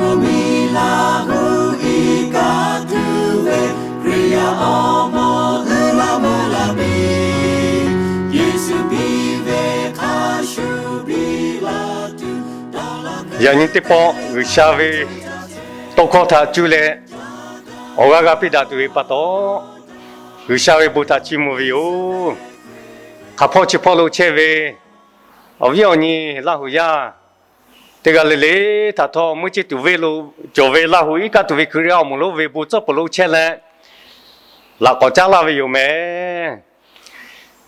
Miˬ laˬ gu iˉ kaˆ tuˬ ve Hkriꞈ yaˇ awˬ moˍ uiˍ la meuˇ la piˇ, Yeˍsuˆ piˇ ve hk'a shuˍ piˇ la tuˬ. Yaꞈ nyi teˇ pawˆ G'uiˬsha ve tawˇ hkawˇ htaꞈ cuˇ leh awˬ g'aˇ g'a piˇ daꞈ tuˬ ve pa taw, G'uiˬsha ve bon htaꞈ chiˇ mvuh ve yoˬ. Hk'aˬ hpawˇ chi hpawˇ lo chehˇ ve awˬ viˉ awˬ nyi Laˇ huˍ yaˇ teˇ g'aˇ le le htaꞈ htawˇ, meuˇ ceˇ tuˬ ve lo cawˬ ve Laˇ huˍ iˉ kaˆ tuˬ ve Hkriꞈ yaˇ awˬ moˍ lonˉ ve bon tcuhˉ peuˬ lo chehˇ leh laꞈ k'awꞈ caˉ laˇ ve yoˬ meh.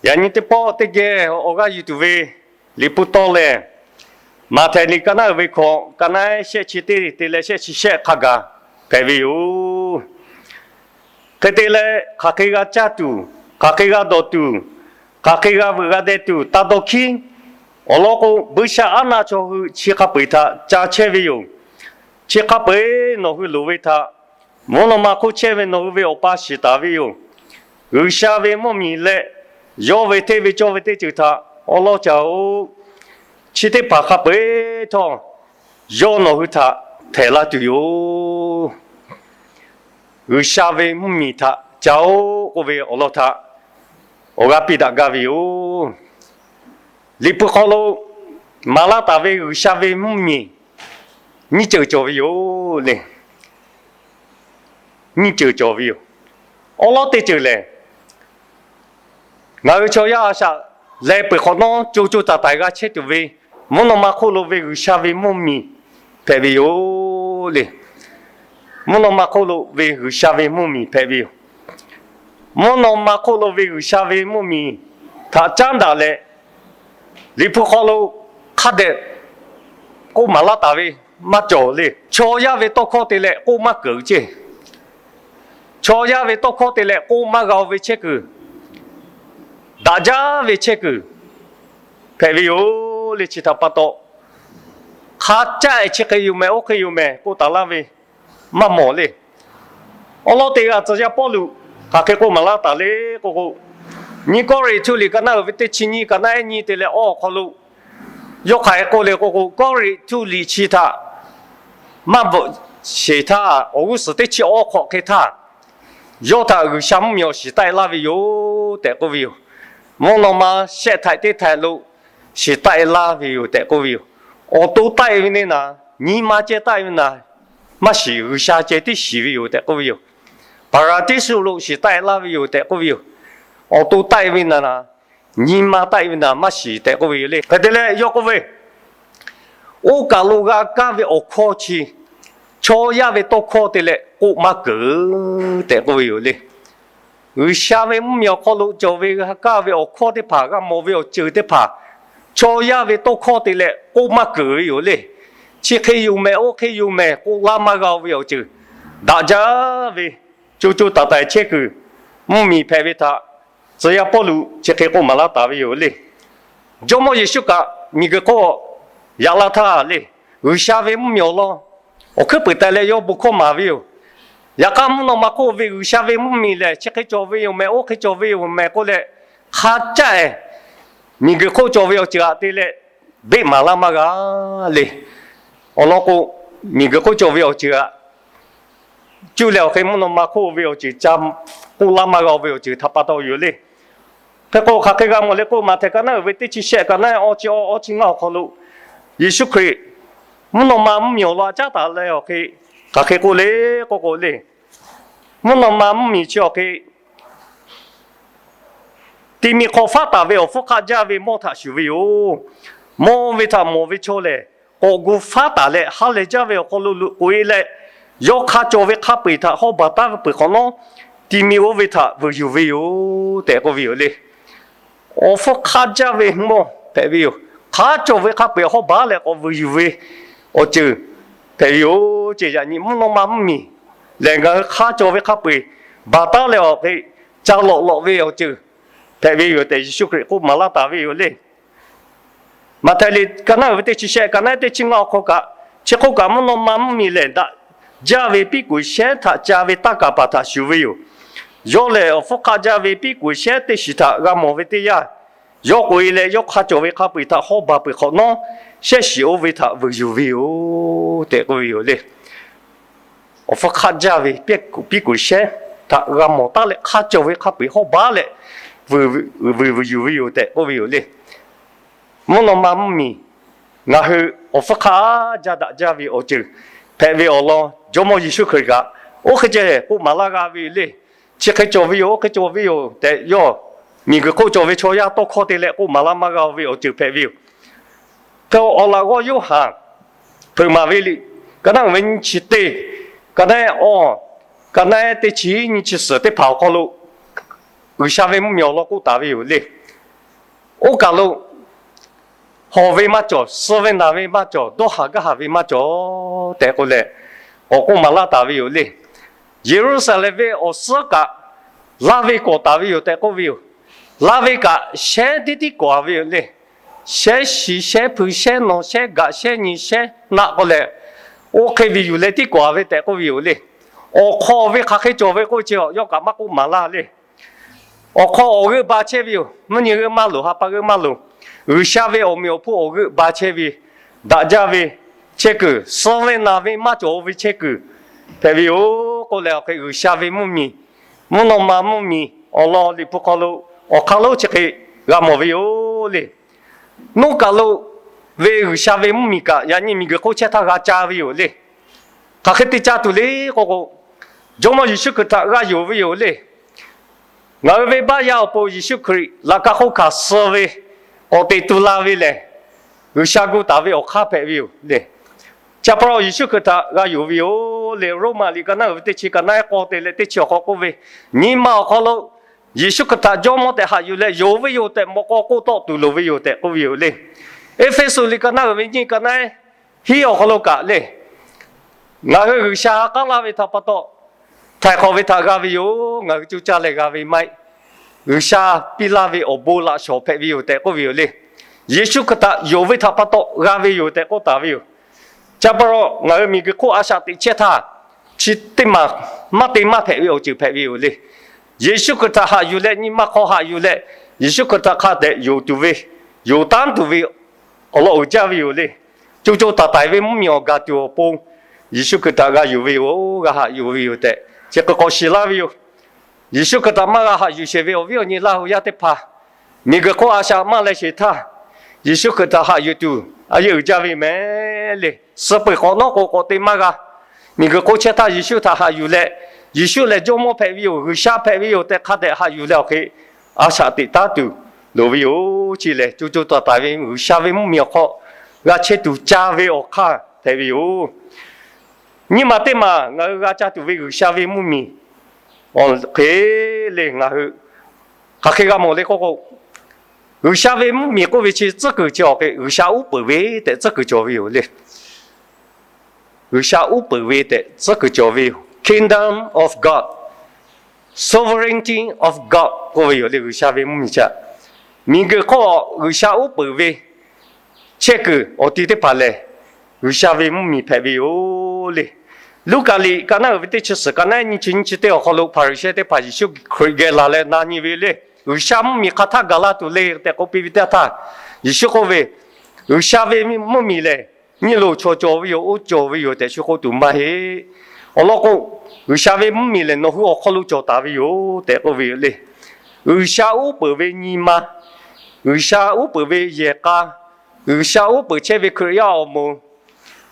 Yaꞈ nyi teˇ pawˆ teˇ geh awˬ g'aˇ yuˬ tuˬ ve Liꞈ hpu tawˇ lehˬ, Maꞈhtehˍ liꞈ ka naˉ uiˍ ve hkawꞈ, ka naˉ shehˆ chi teˇ te leh shehˆ chi shehˆ hk'a gaˬ hpehꞈ ve yoˬ. Hk'e te leh, hk'aˬ hk'e g'a caˇ tuˬ, hk'aˬ hk'e g'a dawˬ tuˬ, hk'aˬ hk'e g'a veuꞈ g'a deh tuˬ taˇ dawˇ hkiˉ. Awˬ lawn k'o, buiˇshaˆaˉnaˆ chaw hui chi hk'a peu-eˬ htaꞈ ca chehˇ ve yoˬ. Chi hk'a peu-eˬ nawˬ hui loˍ ve htaꞈ mvuhˇ naw ma hk'oˆ chehˇ ve nawˬ hui ve Awˬ pa shiˍ taˍ ve yoˬ. G'uiˬsha ve mvuhˇmiˬ leh yawˇ ve hteˇ ve cawˇ ve teˇ ceuˬ htaꞈ awˉ lawˉ ca-oˆ. Chi teˇ hpaˍ hk'a peu-eˬ htawˇ, yawˇ nawˬ hui htaꞈ htehˍ laˇ tuˬ yoˬ. G'uiˬsha ve mvuhˇmiˬ htaꞈ ca-oˆ k'oˆ ve awˬ lawn htaꞈ awˬ g'aˇ piˇ daꞈ gaˇ ve yoˬ. Liꞈ hpu hk'aw lo maˍ laˇ taˍ ve G'uiˬsha ve mvuhˇmiˬ nyiˇ ceuˬ cawˬ ve yoˬ le. Nyiˇ ceuˬ cawˬ ve yoˬ. Awˉ lawˉ teˇ ceuˬ lehˬ, ngaˬ hui chaw yaˇ a shaꞈ leh peuˬ hk'awꞈ nawˉ co co taiˍ taiˍ g'a chehˇ tuˬ ve mvuhˇ naw ma hk'oˆ lo ve G'uiˬsha ve mvuhˇmiˬ hpehꞈ ve yoˬ le. Mvuhˇ naw ma hk'oˆ lo ve G'uiˬsha ve mvuhˇmiˬ hpehꞈ ve yoˬ. Mvuhˇ naw ma hk'oˆ lo ve G'uiˬsha ve mvuhˇmiˬ htaꞈ caˉ daꞈ leh, Liꞈ hpu hk'aw lo hk'a dehꞈ k'oˆ maˍ laˇ taˍ ve maˇ cawˬ le. Chaw yaˇ ve tawˇ hkawˇ te leh k'oˆ maˇ keunˍ ceˇ. Chaw yaˇ ve tawˇ hkawˇ te leh k'oˆ maˇ g'a-o ve chehˇ kuiˬ, daꞈ jaˇ ve chehˇ kuiˬ hpehꞈ ve yoˬ le. Chi htaꞈ pa taw, hk'a caˆ-e chi hk'e yoˬ mehˍ, oˇ hk'e yoˬ mehˍ k'oˆ taˍ laˇ ve maˇ mawˬ le. Awˉ lawˉ teˇ g'aˇ tcuh yaˇ Pawˇluꞈ hk'aˬ hk'e k'oˆ maˍ laˇ taˍ le k'oˆ k'o, nyiˇ Kawˇrenˍhtuˆ liꞈ ka naˉ uiˍ ve teˇ chi nyiˇ, ka naˉ ehˉ nyiˇ te leh awˇ awˬ hk'aw lo yawˇ hk'aˬ hk'e k'oˆ le k'oˆ k'o, Kawˇrenˍhtuˆ liꞈ chi htaꞈ maˇ bvuhꞈ sheˍ htaˇ, awˬ g'uˇ suhˍ teˇ chi awˇ hk'awꞈ hk'e htaˇ, yawˇ htaꞈ G'uiˬsha mvuhˇmiˬ awˬ shiˍ taˆ-e laˇ ve yoˬ tehꞈ k'oˆ ve yoˬ. Mvuhˇ naw ma shehˆ htaiꞈ teˇ htaiꞈ lo shiˍ taˆ-e laˇ ve yoˬ tehꞈ k'oˆ ve yoˬ. Awˬ to taˆ-e ve neˇ naˍ, nyi ma ceh taˆ-e ve naˍ maˇ shiˍ, G'uiˬsha ceh tiˉ shiˍ ve yoˬ tehꞈ k'oˆ ve yoˬ. Paˍraˍdiˇsuˆ lo shiˍ taˆ-e laˇ ve yoˬ tehꞈ k'oˆ ve yoˬ. Awˬ to taˆ-e ve naˍ, nyi ma taˆ-e ve naˍ maˇ shiˍ tehꞈ k'oˆ ve yoˬ le. Hk'e te leh yawˇ k'oˆ ve, oˇ kaˬ lo g'a kaˇ ve awˬ hkawˇ chi chaw yaˇ ve tawˇ hkawˇ te leh k'oˆ maˇ keunˍ tehꞈ k'oˆ ve yoˬ le. G'uiˬsha ve mvuhˇmiˬ awˬ hk'aw lo cawˬ ve g'a kaˇ ve awˬ hkawˇ teˇ hpaˍ, g'a mawˬ ve awˬ ceuˬ teˇ hpaˍ, chaw yaˇ ve tawˇ hkawˇ te leh k'oˆ maˇ keunˍ ve yoˬ le. Chi hk'e yoˬ mehˍ, oˇ hk'e yoˬ mehˍ k'oˆ laˇ maˇ g'a-o ve awˬ ceuˬ, daꞈ jaˇ ve co co taiˍ taiˍ chehˇ kuiˬ, mvuhˇmiˬ hpehꞈ ve htaꞈ tcuh yaˇ Pawˇluꞈ chi hk'e k'oˆ maˍ laˇ taˍ ve yoˬ le. Jawˇmawˇ Yeˍsuˆ kaꞈ miˬguiˬ hk'oˆ yaꞈ la htaˇ le, G'uiˬsha ve mvuhˇmiˬ awˬ lawn awˬ hkuiˉ puiˍ taˍ leh yawˇ bon hkawˇ maˍ ve yoˬ. Yaꞈ hk'aˇ, mvuhˇ naw ma hk'oˆ ve G'uiˬsha ve mvuhˇmiˬ lehˬ, chi hk'e cawˬ ve yoˬ mehˍ, oˇ hk'e cawˬ ve yoˬ mehˍ k'oˆ leh, hk'a caˆ-e miˬguiˬ hk'oˆ cawˬ ve awˬ ceuˬ htaꞈ te leh beˆ maˍ laˇ maˇ g'a le. Awˬ lawn k'o, miˬguiˬ hk'oˆ cawˬ ve awˬ ceuˬ htaꞈ cuˇ leh awˬ hk'e mvuhˇ naw ma hk'oˆ ve awˬ ceuˬ ca k'oˆ laˇ maˇ g'a-o ve awˬ ceuˬ htaꞈ pa taw yoˬ le. Hk'e k'o, hk'aˬ hk'e g'a mawˬ le k'o, Maꞈhtehˍ ka naˉ uiˍ ve teˇ chi shehˆ, ka naˉ awˇ chi awˇ, awˇ chi ngaˇ awˬ hk'aw lo, Yeˍsuˆ Hkriꞈ mvuhˇ naw ma mvuhˇmiˬ awˬ lawn a caˉ taˍ leh awˬ hk'e, hk'aˬ hk'e k'oˆ le k'oˆ k'o le, mvuhˇ naw ma mvuhˇmiˬ chi awˬ hk'e ti mi hk'aw faˉ taˍ ve awˬ hpfuhˇ hk'aˆ jaˇ ve mawˇ htaꞈ shuˍ ve yoˬ. Mawˇ ve htaꞈ mawˬ ve chaw lehˬ, k'awꞈ gu faˉ taˍ leh ha lehˬ jaˇ ve awˬ hk'aw lo loꞈ k'oꞈ-e leh, yawˇ hk'a cawˬ ve hk'a peu-eˬ htaꞈ hawˉ baˬ taˉ ve peuˬ hk'awꞈ nawˉ, ti mi oˇ ve htaꞈ vuiˬ yuˬ ve yoˬ tehꞈ k'oˆ ve yoˬ le. Awˬ hpfuhˇ hk'aˆ jaˇ ve mawˇ hpehꞈ ve yoˬ. Hk'a cawˬ ve hk'a peu-eˬ hawˉ baˉ leh k'awꞈ vuiˬ yuˬ ve awˬ ceuˬ hpehꞈ ve yoˬ. Ceh yaꞈ nyi mvuhˇ naw ma mvuhˇmiˬ lehˬ, ngaˬ hui hk'a cawˬ ve hk'a peu-eˬ baˬ taˉ leh awˬ hk'e ca lawꞈ lawꞈ ve awˬ ceuˬ hpehꞈ ve yoˬ tehꞈ Yeˍsuˆ Hkriꞈ k'oˆ maˍ laˇ taˍ ve yoˬ le. Maꞈhtehˍ liꞈ ka naˉ uiˍ ve teˇ chi shehˆ, ka naˉ teˇ chi ngaˇ awˬ hk'aw kaꞈ, chi hk'oˆ kaꞈ mvuhˇ naw ma mvuhˇmiˬ lehˬ, daꞈ jaˇ ve piˉ kuˬ shehˉ htaꞈ ca ve taˇ kaˍ paˍ htaꞈ shuˍ ve yoˬ. Yawˇ lehˬ, awˬ hpfuhˇ hk'aˆ jaˇ ve piˉ kuˬ shehˉ teˇ shiˍ htaꞈ g'a mawˬ ve teˇ yanˇ, yawˇ k'oꞈ-e leh yawˇ hk'a cawˬ ve hk'a peu-eˬ htaꞈ hawˉ baˬ peuˬ hk'awꞈ nawˉ, shehˆ shiˍ oˇ ve htaꞈ vuiˬ yuˬ ve yoˬ tehꞈ k'oˆ ve yoˬ le. awˬ hpfuhˇ hk'aˆ jaˇ ve piˉ kuˬ piˉ kuˬ shehˉ htaꞈ g'a mawˬ taˉ leh hk'aˇ cawˬ ve hk'a peu-eˬ hawˉ baˉ leh vuiˬ vuiˬ vuiˬ yuˬ ve yoˬ tehꞈ k'oˆ ve yoˬ le. Mvuhˇ naw ma mvuhˇ miˬ ngaˬ hui awˬ hpfuhˇ hk'aˆ jaˇ daꞈ jaˇ ve awˬ ceuˬ hpehꞈ ve awˬ lawn Jawˇmawˇ Yeˍsuˆ Hkriꞈ kaꞈ oˇ hk'e ceh k'oˆ maˍ laˇ g'a ve le. Chi hk'e cawˬ ve yoˬ, oˇ hk'e cawˬ ve yoˬ tehꞈ yawˇ miˬguiˬ hk'oˆ cawˬ ve chaw yaˇ tawˇ hkawˇ te leh k'oˆ maˍ laˇ maˇ g'a ve awˬ ceuˬ hpehꞈ ve yoˬ. Hk'e awˬ laꞈ g'awˇ Yoˇhanˬ hpeuꞈ maˍ ve liꞈ ka naˉ uiˍ ve nyiˇ chi teˇ, ka naˉ awˬ, ka naˉ teˇ chi nyiˇ chi suhˍ teˇ hpaˍ awˬ hk'aw lo G'uiˬsha ve mvuhˇmiˬ awˬ lawn k'oˆ taˍ ve yoˬ le. Oˇ kaˬ lo hawˬ ve maˇ cawˬ, suh ve naˬ ve maˇ cawˬ, dawˇ haˍ gaˇ haˍ ve maˇ cawˬ tehꞈ k'oˆ leh k'awꞈ k'oˆ maˍ laˇ taˍ ve yoˬ le. Yeˍruˆsaˍlehnˍ venˇ awˬ suhˉ kaꞈ laˇ ve kawꞈ taˍ ve yoˬ tehꞈ k'oˆ ve yoˬ. Laˇ ve kaꞈ shehˉ tiˉ tiˉ kawꞈ ve yoˬ le. Shehˉ shi, shehˉ hpu, shehˉ nawˬ, shehˉ gaꞈ, shehˉ nyi, shehˉ naˆ k'oˆ leh, oˇ hk'e ve yuˬ leh tiˉ kawꞈ ve tehꞈ k'oˆ ve yoˬ le. Awˬ hk'aw ve hk'aˬ hk'e cawˬ ve k'oˆ chi yawˇ kaꞈ maˇ k'oˆ maˍ laˇ le. Awˬ hk'aw awˬ g'euˆ ba chehˇ ve yoˬ. Mvuhˇ nyi g'euˆ maˇ loˍ, ha pa g'euˆ maˇ loˍ. G'uiˬsha ve awˬ meꞈ awˬ hponˇ awˬ g'euˆ ba chehˇ ve, daꞈ jaˇ ve chehˇ kuiˬ, suh ve naˬ ve maˇ cawˬ ve chehˇ kuiˬ hpehꞈ ve yoˬ k'oˆ leh, awˬ hk'e G'uiˬsha ve mvuhˇmiˬ, mvuhˇ naw ma mvuhˇmiˬ awˬ lawn Liꞈ hpu hk'aw lo awˬ hk'aˇ lonˉ chi hk'e g'a mawˬ ve yoˬ le. Nuˇ kaˬ lo ve G'uiˬsha ve mvuhˇmiˬ kaꞈ yaꞈ nyi miˬguiˬ hk'oˆ chehˇ htaˇ g'a ca ve yoˬ le. Hk'aˬ hk'e te ca tuˬ le k'oˆ k'o, Jawˇmawˇ Yeˍsuˆ Hkriꞈ htaꞈ g'a yonˍ ve yoˬ le. Ngaˬ hui ve baˆ yaˇ awˬ pon Yeˍsuˆ Hkriꞈ laꞈ ka hk'oˆ hkanˍ suh ve k'awꞈ teꞈ tu la ve lehˬ, G'uiˬsha gu taˍ ve awˬ hk'aˇ hpehꞈ ve yoˬ le. Chi pa taw Yeˍsuˆ Hkriꞈ htaꞈ g'a yonˍ ve yoˬ le. Roˉmaꞈ liꞈ ka naˉ uiˍ ve teˇ chi ka naˉ k'awˇ te leh teˇ chi awˬ hk'aw k'oˆ ve, nyi ma awˬ hk'aw lo Yeˍsuˆ Hkriꞈ htaꞈ Jawˇmawˇ tehꞈ haꞈ yuˬ leh yonˍ ve yoˬ tehꞈ mawꞈ k'aw k'oˆ tawˆ tuˬ loˍ ve yoˬ tehꞈ k'oˆ ve yoˬ le. Eˇfeˇsuꞈ liꞈ ka naˉ uiˍ ve nyiˇ ka naˉ hiˉ awˬ hk'aw lo kaꞈ le, ngaˬ hui G'uiˬsha k'aˉ laˇ ve htaꞈ pa taw htaiˍ hk'awꞈ ve htaꞈ g'a ve yoˬ. Ngaˬ hui coˇ caˇ leh g'a ve maˇ heˆ. G'uiˬsha piˇ laˇ ve awˬ bon laꞈ shawˍ hpehꞈ ve yoˬ tehꞈ k'oˆ ve yoˬ le. Yeˍsuˆ Hkriꞈ htaꞈ yonˍ ve htaꞈ pa taw g'a ve yoˬ tehꞈ k'oˆ taˍ ve yoˬ. Chi pa taw ngaˬ hui miˬguiˬ hk'oˆ a shaꞈ teꞈ chehˇ htaˇ, chi teˇ maˬ maˇ te maˇ hpehꞈ ve awˬ ceuˬ hpehꞈ ve yoˬ le. Yeˍsuˆ Hkriꞈ htaꞈ haꞈ yuˬ leh nyi ma hk'aw haꞈ yuˬ leh, Yeˍsuˆ Hkriꞈ htaꞈ hk'a dehꞈ yonˍ tuˬ ve, yonˍ tanˉ tuˬ ve awˬ lawn uiˍ jaˇ ve yoˬ le. Co co taiˍ taiˍ ve mvuhˇmiˬ awˬ gaˬ tuˬ awˬ pon Yeˍsuˆ Hkriꞈ htaꞈ g'a yonˍ ve yoˬ, g'a haꞈ yuˬ ve yoˬ tehꞈ chi hk'e k'awꞈ shiˍ laˇ ve yoˬ. Yeˍsuˆ Hkriꞈ htaꞈ maˇ g'a haꞈ yuˬ sheˍ ve awˬ viˉ awˬ nyi Laˇ hu yaˇ teˇ hpaˍ, miˬguiˬ hk'oˆ a shaꞈ maˇ leh sheˍ htaˇ, Yeˍsuˆ Hkriꞈ htaꞈ haꞈ yuˬ tuˬ a yehˬ uiˍ jaˇ ve mehˍ le. Suh peuˬ k'awꞈ nawˉ k'o k'awꞈ te maˇ g'a. Miˬguiˬ hk'oˆ chehˇ htaˇ Yeˍsuˆ htaꞈ haꞈ yuˬ leh, Yeˍsuˆ lehˬ Jawˇmawˇ hpehꞈ ve yoˬ, G'uiˬsha hpehꞈ ve yoˬ tehꞈ hk'a dehꞈ haꞈ yuˬ leh awˬ hk'e a shaꞈ teꞈ taˉ tuˬ loˍ ve yoˬ. Chi lehˬ co co taiˍ taiˍ ve G'uiˬsha ve mvuhˇmiˬ awˬ hk'aw g'a chehˇ tuˬ ca ve awˬ hk'aˇ hpehꞈ ve yoˬ. Nyiˇ maˬ teˇ maˬ ngaˬ hui g'a ca tuˬ ve G'uiˬsha ve mvuhˇmiˬ awˬ hk'e le ngaˬ hui hk'aˬ hk'e g'a mawˬ le k'oˆ k'o, G'uiˬsha ve mvuhˇmiˬ k'oˆ ve chi tcuhˉ kuiˬ chi awˬ hk'e G'uiˬsha uˉ peunˍ ve tehꞈ tcuhˉ kuiˬ cawˬ ve yoˬ le. G'uiˬsha uˉ peunˍ ve tehꞈ tcuhˉ kuiˬ cawˬ ve yoˬ. Kingdom of God, sovereignty of God k'oˆ ve yoˬ le. G'uiˬsha ve mvuhˇmiˬ chi miˬguiˬ hk'oˆ G'uiˬsha uˉ peunˍ ve chehˇ kuiˬ awˬ ti teˇ hpaˍ lehˬ, G'uiˬsha ve mvuhˇmiˬ hpehꞈ ve yoˬ le. Luˉkaꞈ liꞈ ka naˉ uiˍ ve teˇ chi suhˍ ka naˉ nyiˇ chi nyiˇ chi teˇ awˬ hk'aw lo Hpaˍriˍsehˇ teˇ hpaˍ Yeˍsuˆ Hkriꞈ geh laˬ leh na nyi ve le. G'uiˬsha mvuhˇmiˬ hk'aˬ htaˇ gaˬ la tuˬ le tehꞈ k'oˆ piˇ ve teˇ htaˇ, Yeˍsuˆ k'oˆ ve, G'uiˬsha ve mvuhˇmiˬ lehˬ nyi loˬ chaw cawˬ ve yoˬ, oˇ cawˬ ve yoˬ tehꞈ shu k'oˆ tuˬ maˇ heˆ. Awˬ lawn k'o, G'uiˬsha ve mvuhˇmiˬ lehˬ nawˬ hui awˬ hk'aw lo cawˬ taˍ ve yoˬ tehꞈ k'oˆ ve yoˬ le. G'uiˬsha uˉ peunˍ ve nyi ma, G'uiˬsha uˉ peunˍ ve yehˬ k'a, G'uiˬsha uˉ peunˍ chehˇ ve Hkriꞈ yaˇ awˬ moˍ,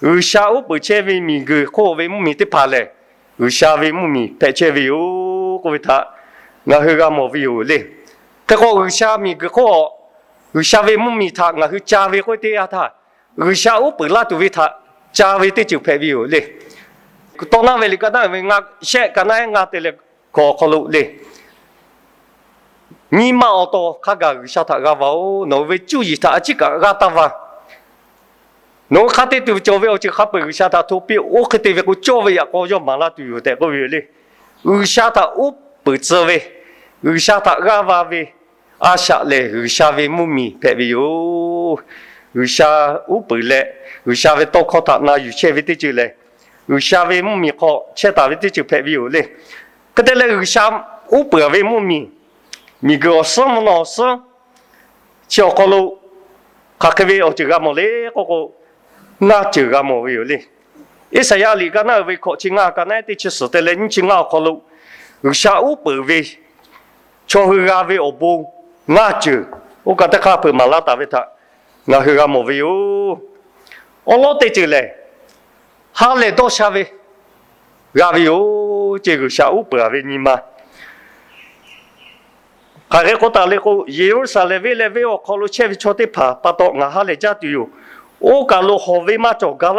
G'uiˬsha uˉ peunˍ chehˇ ve miˬguiˬ hk'oˆ ve mvuhˇmiˬ teˇ hpaˍ lehˬ, G'uiˬsha ve mvuhˇmiˬ hpehꞈ chehˇ ve yoˬ k'oˆ ve htaꞈ ngaˬ hui g'a mawˬ ve yoˬ le. Hk'e k'o G'uiˬsha miˬguiˬ hk'oˆ G'uiˬsha ve mvuhˇmiˬ htaꞈ ngaˬ hui ca ve k'oˆ ve teˇ yanˇ htaˇ, G'uiˬsha uˉ peunˍ laˇ tuˬ ve htaꞈ ca ve teˇ ceuˬ hpehꞈ ve yoˬ le. Tawˇ naˉ ve liꞈ ka naˉ ve ngaˇ shehˆ ka naˉ ngaˇ te leh hkawꞈ awˬ hk'aw lo le, nyi ma awˬ taw hk'a gaˬ G'uiˬsha htaꞈ g'a va-oˬ. Nawˬ hui ve cuˇ yiˍ htaꞈ a ciˉ kaꞈ g'aˇ taˇ va. Nawˬ hui hk'a te tuˬ cawˬ ve awˬ ceuˬ hk'a peu-eˬ G'uiˬsha htaꞈ hto piˇ-oˬ. Oˇ hk'e te ve k'o cawˇ ve yaꞈ k'aw yawˇ maˍ laˇ tuˬ yoˬ tehꞈ k'oˆ ve yoˬ le. G'uiˬsha htaꞈ uˉ peunˍ tcuh ve, G'uiˬsha htaꞈ g'aˇ va ve a shaꞈ lehˬ G'uiˬsha ve mvuhˇmiˬ hpehꞈ ve yoˬ. G'uiˬsha uˉ peunˍ leh G'uiˬsha ve tawˇ hkawˇ htaꞈ na yuˬ chehˇ ve teˇ ceuˬ lehˬ, G'uiˬsha ve mvuhˇmiˬ hk'aw chehˇ taˍ ve teˇ ceuˬ hpehꞈ ve yoˬ le. Hk'e te leh G'uiˬsha uˉ peunˍ ve mvuhˇmiˬ, miˬguiˬ awˬ suhˉ mvuhˇ naw awˬ suhˉ chi awˬ hk'aw lo hk'aˬ hk'e ve awˬ ceuˬ g'a mawˬ le k'oˆ k'o, ngaˇ ceuˬ g'a mawˬ ve yoˬ le. Iˉsaˍyaˆ liꞈ ka naˉ uiˍ ve hkawꞈ chi ngaˇ, ka naˉ teˇ chi suhˍ te leh nyiˇ chi ngaˇ awˬ hk'aw lo, G'uiˬsha uˉ peunˍ ve chaw hui g'a ve awˬ bon ngaˇ ceuˬ, oˇ kaꞈ teˇ hk'aˇ hpeuꞈ maˍ laˇ taˍ ve htaꞈ ngaˬ hui g'a mawˬ ve yoˬ. Awˉ lawˉ teˇ ceuˬ lehˬ, ha lehˬ dawˇ sha ve g'a ve yoˬ ce. G'uiˬsha uˉ peunˍ ve nyi ma hk'aˬ hk'e k'oˆ taˍ le k'o, Yeˍruˆsaˍlehnˍ venˇ leh venˇ awˬ hk'aw lo chehˇ ve chaw teˇ hpaˍ pa taw ngaˬ ha lehˬ jaˇ tuˬ yoˬ. Oˇ kaˬ lo hawˬ ve maˇ cawˬ, gaˬ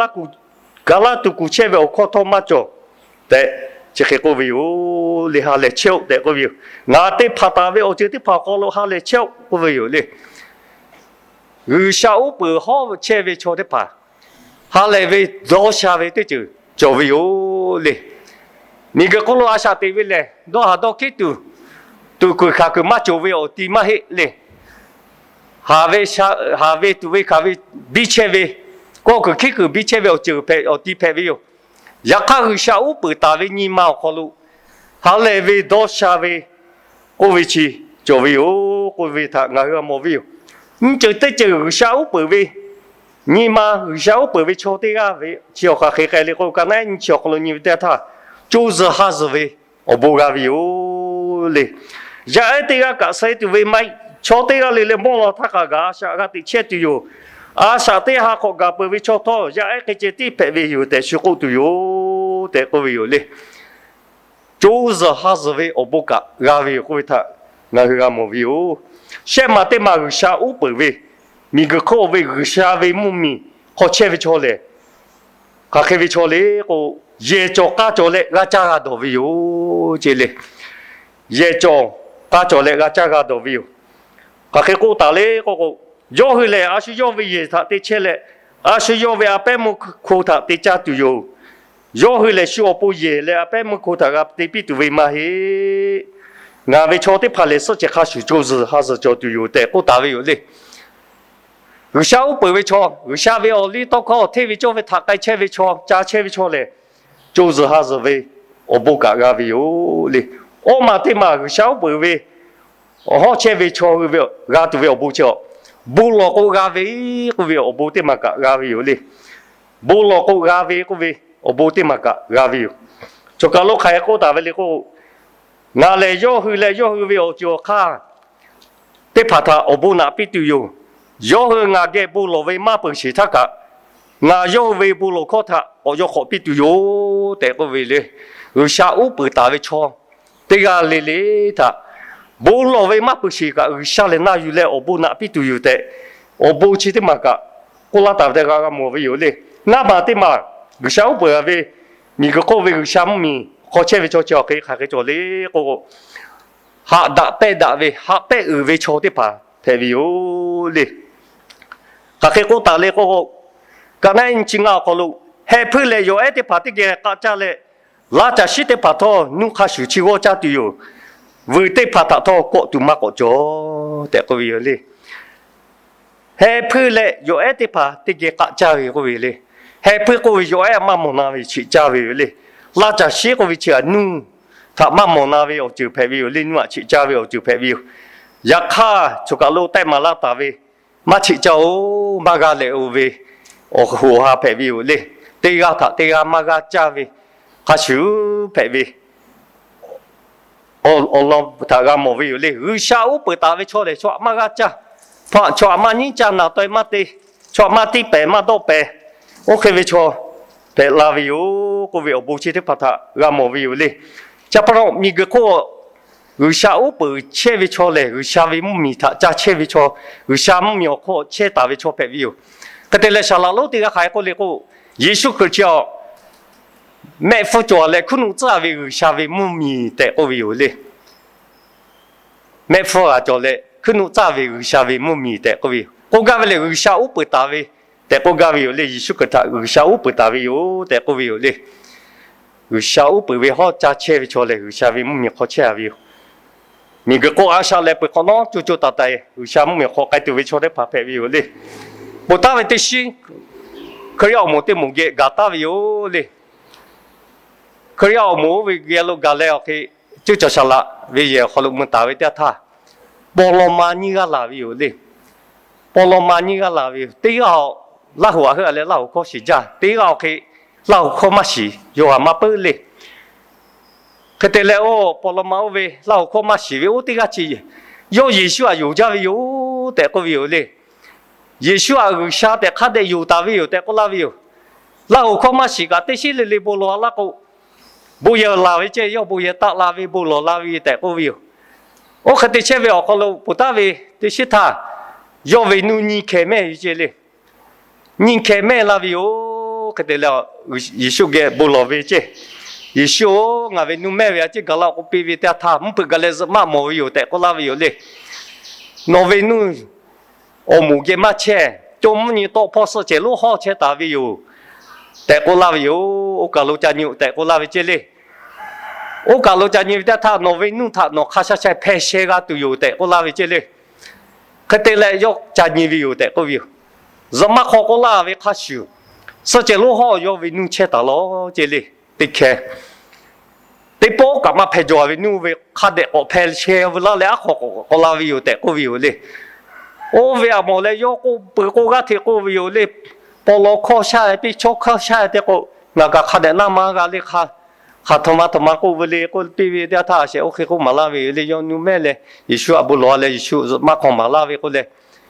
laˇ tuˬ kuˬ chehˇ ve awˬ hkawˇ htawˇ maˇ cawˬ tehꞈ, chi hk'e k'oˆ ve yoˬ le. Ha lehˬ chehˇ-oˆ tehꞈ k'oˆ ve yoˬ. Ngaˬ teˇ hpaˍ taˍ ve awˬ ceuˬ teˇ hpaˍ awˬ hk'aw lo ha lehˬ chehˇ-oˆ k'oˆ ve yoˬ le. G'uiˬsha uˉ peunˍ hawˉ chehˇ ve chaw teˇ hpaˍ ha lehˬ ve dawˇ sha ve teˇ ceuˬ cawˬ ve yoˬ le. Miˬguiˬ hk'oˆ lo a shaꞈ teꞈ ve lehˬ, dawˇ haˍ dawˇ hkiˉ tuˬ, tuꞈ kuiˬ hkanˍ kuiˬ maˇ cawˬ ve awˬ ti maˇ heˆ le. Haˍ ve tuꞈ ve hkanˍ ve biˇ chehˇ ve, kawˆ kuiˬ hkiˉ kuiˬ biˇ chehˇ ve awˬ ceuˬ hpehꞈ, awˬ ti hpehꞈ ve yoˬ. Yaꞈ hk'aˇ, G'uiˬsha uˉ peunˍ taˍ ve nyi ma awˬ hk'aw lo ha lehˬ ve dawˇ sha ve k'oˆ ve chi cawˬ ve yoˬ k'oˆ ve htaꞈ ngaˬ hui g'a mawˬ ve yoˬ. Nyiˇ ceuˬ teˇ ceuˬ G'uiˬsha uˉ peunˍ ve nyi ma, G'uiˬsha uˉ peunˍ ve chaw teˇ g'aˇ ve chi awˬ hk'aˬ hk'e k'ai le k'o, ka naˉ nyi chi awˬ hk'aw lo nyi ve teˇ htaˇ, co zuhˬ ha zuhˬ ve awˬ bon g'a ve yoˬ le. Yaˇ ehˉ teˇ g'aˇ kaꞈ suh tuˬ ve maˇ heˆ. Chaw teˇ g'aˇ le le mawˇ law htaˇ kaꞈ gaˬ a shaꞈ g'a teꞈ chehˇ tuˬ yoˬ. A shaꞈ teˇ ha hk'awꞈ gaˬ peuˬ ve chaw htawˇ, yaˇ ehˉ hk'e ceh tiˉ hpehꞈ ve yoˬ tehꞈ shu k'oˆ tuˬ yoˬ tehꞈ k'oˆ ve yoˬ le. Co zuhˬ ha zuhˬ ve awˬ bon kaꞈ g'a ve yoˬ k'oˆ ve htaꞈ ngaˬ hui g'a mawˬ ve yoˬ. Shehˆ maˬ teˇ maˬ G'uiˬsha uˉ peunˍ ve, miˬguiˬ hk'oˆ ve G'uiˬsha ve mvuhˇmiˬ hk'aw chehˇ ve chaw lehˬ, hk'aˬ hk'e ve chaw le k'o, yehˬ cawˬ k'a cawˬ leh g'a caˇ g'a dawˬ ve yoˬ ce le. Yehˬ cawˬ k'a cawˬ leh g'a caˇ g'a dawˬ ve yoˬ. Hk'aˬ hk'e k'oˆ taˍ le k'o k'o, yawˇ hui lehˬ a shu yawˇ ve yehˬ htaꞈ te chehˇ leh, a shu yawˇ ve a pehˉ meuˇ hko htaꞈ te caˇ tuˬ yoˬ. Yawˇ hui lehˬ shu awˬ pon yehˬ leh a pehˉ meuˇ hko htaꞈ g'a te piˇ tuˬ ve maˇ heˆ. Ngaˬ ve chaw teˇ hpaˍ lehˬ suhˆ ceh hk'a shuˍ co zuhˬ ha zuhˬ cawˬ tuˬ yoˬ tehꞈ k'oˆ taˍ ve yoˬ le. G'uiˬsha uˉ peunˍ ve chaw, G'uiˬsha ve awˬ liˇ tawˇ hkawˇ awˬ hteˇ ve cawˇ ve htaꞈ k'ai chehˇ ve chaw, ca chehˇ ve chaw lehˬ, co zuhˬ ha zuhˬ ve awˬ bon kaꞈ g'a ve yoˬ le. Awˇ maˬ teˇ maˬ G'uiˬsha uˉ peunˍ ve awˬ hawˉ chehˇ ve chaw hui ve g'a tuˬ ve awˬ bon chi a, bon lawˬ k'o g'a ve k'oˆ ve awˬ bon teˇ maˬ kaꞈ g'a ve yoˬ le. Bon lawˬ k'o g'a ve k'oˆ ve awˬ bon teˇ maˬ kaꞈ g'a ve yoˬ. Choˬ kaˬ lo hk'aˬ hk'e k'oˆ taˍ ve le k'o, ngaˬ lehˬ yawˇ hui leh yawˇ hui ve awˬ ceuˬ awˬ hk'aˇ teˇ hpaˍ htaꞈ awˬ bon naꞈ piˇ tuˬ yoˬ. Yawˇ hui ngaˬ geh bon lawˬ ve maˇ peuˬ sheˍ htaˇ kaꞈ, ngaˬ yawˇ hui ve bon lawˬ hkawˇ htaꞈ k'awꞈ yaw hk'awꞈ piˇ tuˬ yoˬ tehꞈ k'oˆ ve le. G'uiˬsha uˉ peunˍ taˍ ve chaw teˇ g'aˇ le le htaꞈ bon lawˬ ve maˇ peuˬ sheˍ kaꞈ, G'uiˬsha lehˬ na yuˬ leh awˬ bon naꞈ piˇ tuˬ yoˬ tehꞈ, awˬ bon chi teˇ maˬ kaꞈ k'oˆ laˇ taˍ ve teˇ g'aˇ g'a mawˬ ve yoˬ le. Ngaˇ maˬ teˇ maˬ G'uiˬsha uˉ peunˍ ve, miˬguiˬ hk'oˆ ve G'uiˬsha mvuhˇmiˬ hk'aw chehˇ ve chaw chi awˬ hk'e hk'aˬ hk'e cawˬ le k'o, haꞈ daꞈ pehnˇ daꞈ ve, haꞈ pehnˇ uiˍ ve chaw teˇ hpaˍ hpehꞈ ve yoˬ le. Hk'aˬ hk'e k'oˆ taˍ le k'o, ka naˉ nyi chi ngaˇ awˬ hk'aw lo, heh hpuiˇ leh yawˬ ehˉ teˇ hpaˍ teˇ geh k'aˆ caˇ leh, laˇ caˬ shiˉ teˇ hpaˍ htawˇ nuˇ hk'a shuˍ chi g'awˇ caˇ tuˬ yoˬ. Vuiˬ teˇ hpaˍ htaꞈ htawˇ kawˆ tuˬ maˇ k'awꞈ cawˬ tehꞈ k'oˆ ve yoˬ le. Heh hpuiˇ leh yawˬ ehˉ teˇ hpaˍ teˇ geh k'aˆ caˇ ve k'oˆ ve le. Heh hpuiˇ k'oˆ ve yawˬ ehˉ maˇ mawˬ na ve cheꞈ caˇ ve yoˬ le. Laˇ caˬ shiˉ k'oˆ ve chi a nuˇ htaꞈ maˇ mawˬ na ve awˬ ceuˬ hpehꞈ ve yoˬ le. Nuˇ aꞈ cheꞈ caˇ ve awˬ ceuˬ hpehꞈ ve yoˬ. Yaꞈ hk'aˇ, choˬ kaˬ lo tehˆ maˍ laˇ taˍ ve maˇ cheꞈ caˇ-oˬ, maˇ g'a lehˬ-oˬ ve awˬ hoꞈ awˬ ha hpehꞈ ve yoˬ le. Teˇ g'aˇ htaꞈ teˇ g'aˇ maˇ g'a caˇ ve hk'a shuˍ hpehꞈ ve awˬ lawn htaꞈ g'a mawˬ ve yoˬ le. G'uiˬsha uˉ peunˍ taˍ ve chaw lehˬ, chaw aꞈ maˇ g'a caˇ, chaw aꞈ maˇ nyiˉ caˇ naˍ taweh maˇ te, chaw aꞈ maˇ tiˇ pehˍ maˇ dawˆ pehˍ, oˇ hk'e ve chaw hpehꞈ la ve yoˬ k'oˆ ve awˬ bon chi teˇ hpaˍ htaꞈ g'a mawˬ ve yoˬ le. Chi pa taw miˬguiˬ hk'oˆ G'uiˬsha uˉ peunˍ chehˇ ve chaw lehˬ, G'uiˬsha ve mvuhˇmiˬ htaꞈ ca chehˇ ve chaw, G'uiˬsha mvuhˇmiˬ awˬ hk'oˆ chehˇ taˍ ve chaw hpehꞈ ve yoˬ. Hk'e te leh, saˍ laꞈ lonˉ teˇ g'aˇ hk'aˬ hk'e k'oˆ le k'o, Yeˍsuˆ Hkriꞈ chi a mehˆ hpfuhˇ cawˬ leh hkuiˉ nuˆ tcuhˉ ve G'uiˬsha ve mvuhˇmiˬ tehꞈ k'oˆ ve yoˬ le. Mehˆ hpfuhˇ g'a cawˬ leh hkuiˉ nuˆ tcuhˉ ve G'uiˬsha ve mvuhˇmiˬ tehꞈ k'oˆ ve yoˬ. K'oˆ gaˇ ve lehˬ, G'uiˬsha uˉ peunˍ taˍ ve tehꞈ k'oˆ gaˇ ve yoˬ le. Yeˍsuˆ Hkriꞈ htaꞈ G'uiˬsha uˉ peunˍ taˍ ve yoˬ tehꞈ k'oˆ ve yoˬ le. G'uiˬsha uˉ peunˍ ve hawˉ ca chehˇ ve chaw lehˬ, G'uiˬsha ve mvuhˇmiˬ hk'aw chehˇ a ve yoˬ. Miˬguiˬ hk'oˆ a shaꞈ leh peuˬ hk'awꞈ nawˉ co co taiˍ taiˍ G'uiˬsha mvuhˇmiˬ hk'aw k'ai tuˬ ve chaw teˇ hpaˍ hpehꞈ ve yoˬ le. Ponˬ taˍ ve teˇ shinˉ, Hkriꞈ yaˇ awˬ moˍ teˇ moˍ geh gaˬ taˍ ve yoˬ le. Hkriꞈ yaˇ awˬ moˍ oˇ ve geh lo gaˬ leh awˬ hk'e, cuˇ caˬ saˍ laꞈ ve yehˬ awˬ hk'aw lo mui taˍ ve teˇ yanˇ htaˇ, paw law ma nyiˇ g'aˇ laˬ ve yoˬ le. Paw law ma nyiˇ g'aˇ laˬ ve yoˬ. Teˇ g'aˇ Laˇ hoꞈ aꞈ heuˆ a leh Laˇ hoꞈ hkawˇ shiˍ jaˇ. Teˇ g'aˇ awˬ hk'e Laˇ hoꞈ hkawˇ maˇ shiˍ, yawˇ g'a maˇ peuˬ le. Hk'e te leh, oˇ paw law ma oˇ ve Laˇ hoꞈ hkawˇ maˇ shiˍ ve oˇ teˇ g'aˇ chi, yawˇ Yeˍsuˆ htaꞈ yonˍ jaˇ ve yoˬ tehꞈ k'oˆ ve yoˬ le. Yeˍsuˆ htaꞈ G'uiˬsha tehꞈ hk'a dehꞈ yonˍ taˍ ve yoˬ tehꞈ k'oˆ laˇ ve yoˬ. Laˇ hoꞈ hkawˇ maˇ shiˍ kaꞈ teˇ shiˉ le le bon lawˬ laˇ k'o, bon yehˬ laˬ ve ceˇ, yawˇ bon yehˬ taˆ la ve bon lawˬ la ve tehꞈ k'oˆ ve yoˬ. Oˇ hk'e te chehˇ ve awˬ hk'aw lo ponˬ taˍ ve teˇ shiˉ htaˇ, yawˇ ve nuˇ nyiˇ hkeh mehˇ ve ceˇ le. Nyiˇ hkeh mehˇ laˇ ve yoˬ. Hk'e te leh, Yeˍsuˆ geh bon lawˬ ve ceˇ. Yeˍsuˆ-oˬ, ngaˬ ve nuˇ mehˇ ve a ciˉ gaˬ la k'o, piˇ ve teˇ yanˇ htaˇ mvuhˇ hpeuꞈ gaˬ leh zuhꞈ maˆ mawˬ ve yoˬ tehꞈ k'oˆ laˇ ve yoˬ le. Nawˬ ve nuˇ awˬ moˍ geh maˇ chehˇ, co mvuhˇ nyi tawˆ hpawˇ suhˆ cehˬ lonˉ hawˇ chehˇ taˍ ve yoˬ tehꞈ k'oˆ laˇ ve yoˬ. Oˇ kaˬ lo ca nyi-oˬ tehꞈ k'oˆ laˇ ve ceˇ le. Oˇ kaˬ lo ca nyi ve teˇ htaˇ, nawˬ ve nuˇ htaꞈ nawˬ hk'a sha sha hpeh sheh g'a tuˬ yoˬ tehꞈ k'oˆ laˇ ve ceˇ le. Hk'e te leh, yawˇ ca nyi ve yoˬ tehꞈ k'oˆ ve yoˬ. Zuhꞈ maˆ hk'aw k'oˆ laˇ ve hk'a shuˍ, suhˆ cehˬ lonˉ hawˇ yawˇ ve nuˇ chehˇ taˍ law ceˇ le. Teˇ hkeh teˇ pawˆ kaꞈ maˇ hpeh jaw ve nuˇ ve hk'a dehꞈ k'awꞈ hpeh sheh veu laˇ leh, aˉ hk'aw k'awꞈ k'oˆ laˇ ve yoˬ tehꞈ k'oˆ ve yoˬ le. Oˇ ve aꞈ mawˬ leh yawˇ k'oˆ peuˬ k'o g'aˇ hteꞈ k'oˆ ve yoˬ le. Paw law hkawˇ shaˉ-e piˇ, chaw hkawˇ shaˉ-e teˇ k'o, ngaˬ kaꞈ hk'a dehꞈ naˇ ma g'a le. Hk'a hk'aˬ htoꞈ ma htoꞈ ma k'oˆ ve le k'oˆ piˇ ve teˇ yanˇ htaˇ, a shehˍ oˇ hk'e k'oˆ maˍ laˇ ve yoˬ le. Yawˇ nuˇ mehˇ leh Yeˍsuˆ htaꞈ bon lawˬ leh, Yeˍsuˆ zuhꞈ maˆ hk'aw maˍ laˇ ve k'oˆ leh,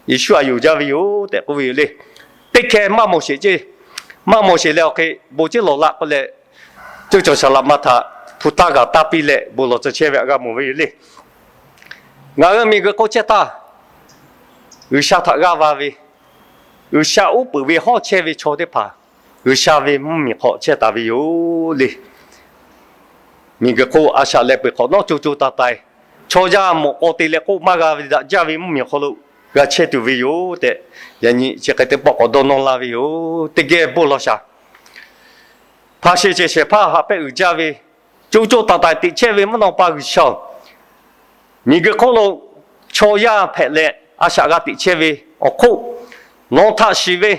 Yeˍsuˆ htaꞈ yonˍ jaˇ ve yoˬ tehꞈ k'oˆ ve yoˬ le. Teˇ hkeh maˇ mawˬ sheˍ ceˇ. Maˇ mawˬ sheˍ leh, awˬ hk'e bon ceˇ lawˬ laˆ k'oˆ leh, ceuˇ cawˬ shaˍ laꞈ ma htaꞈ hpu taˇ g'a taˇ piˇ leh bon lawˬ tcuh chehˇ ve htaꞈ g'a mawˬ ve yoˬ le. Ngaˬ hui miˬguiˬ hk'oˆ chehˇ htaˇ, G'uiˬsha htaꞈ g'aˇ va ve, G'uiˬsha uˉ peunˍ ve hawˇ chehˇ ve chaw teˇ hpaˍ, G'uiˬsha ve mvuhˇmiˬ hk'aw chehˇ taˍ ve yoˬ le. Miˬguiˬ hk'oˆ a shaꞈ leh peuˬ hk'awꞈ nawˉ co co taiˍ taiˍ, chaw yaˇ mawꞈ k'aw te leh k'oˆ maˇ g'a ve daꞈ jaˇ ve mvuhˇmiˬ awˬ hk'aw lo g'a chehˇ tuˬ ve yoˬ tehꞈ, yaꞈ nyi chi hk'e teˇ pawˆ k'awꞈ dawˇ nawˇ laˇ ve yoˬ. Teˇ geh bon lawˬ shaˍ. Hpaˍ shehˍ cehˬ shehˍ hpaˇ haꞈ pehˆ uiˍ jaˇ ve, co co taiˍ taiˍ teꞈ chehˇ ve mvuhˇ naw pa G'uiˬsha-oˬ, miˬguiˬ hk'oˆ lo chaw yaˇ hpehꞈ leh a shaꞈ g'a teꞈ chehˇ ve awˬ hk'oˆ, nawˬ htaꞈ shiˍ ve,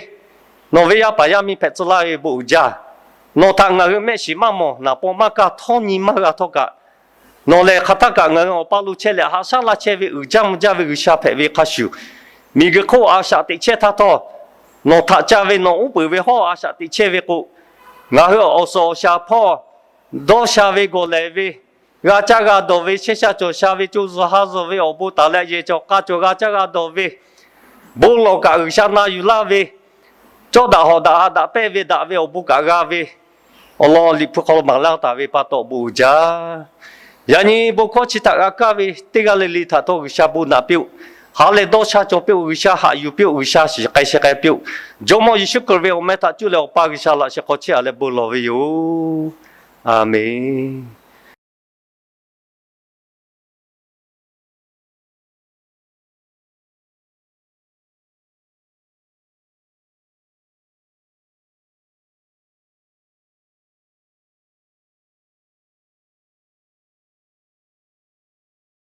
nawˬ ve yaˇ paˍ yaˇ miˇ hpehꞈ tcuh laˇ ve bon uiˍ jaˇ. Nawˬ htaꞈ ngaˬ hui mehˆ shiˍ maˇ mawˬ, naˍ paw maˇ kaˇ, htawˇ nyi maˇ g'a htawˇ kaꞈ, nawˬ lehˬ hk'aˬ htaˇ kaꞈ ngaˬ hui awˬ paˇ lo chehˇ leh haꞈ shaˉ laˇ chehˇ ve uiˍ jaˇ mvuh jaˇ ve G'uiˬsha hpehꞈ ve hk'a shuˍ, miˬguiˬ hk'oˆ a shaꞈ teꞈ chehˇ htaˇ htawˇ, nawˬ htaꞈ ca ve nawˬ uˉ peunˍ ve hawˇ a shaꞈ teꞈ chehˇ ve k'o, ngaˬ hui awˬ suhˍ awˬ shaˍ hpawˇ dawˇ sha ve gawˬ lehˬ ve, g'a caˇ g'a dawˬ ve, chehˇ sha cawˬ sha ve, co zuhˬ ha zuhˬ ve awˬ bon taˍ leh yehˬ cawˬ k'a cawˬ g'a caˇ g'a dawˬ ve, bon lawˬ kaꞈ G'uiˬsha na yuˬ laˇ ve, cawˇ daꞈ hawꞈ daꞈ ha daꞈ pehˇ ve daꞈ ve awˬ bon kaꞈ g'a ve, awˬ lawn Liꞈ hpu hk'aw lo maˍ laˇ taˍ ve pa taw bon uiˍ jaˇ. Yaꞈ nyi bon hkawˇ chi htaꞈ g'a kaˇ ve teˇ g'aˇ le le htaꞈ htawˇ G'uiˬsha bon naꞈ piˇ-oˆ. Ha leh dawˇ sha cawˬ piˇ-oˆ. G'uiˬsha haꞈ yuˬ piˇ-oˆ. G'uiˬsha shiˍ k'ai sheh k'ai piˇ-oˆ. Jawˇmawˇ Yeˍsuˆ Hkriꞈ ve awˬ meh htaꞈ cuˇ leh awˬ pa G'uiˬsha laꞈ sheh hk'aw chehˇ-a leh bon lawˬ ve yoˬ. A menˬ.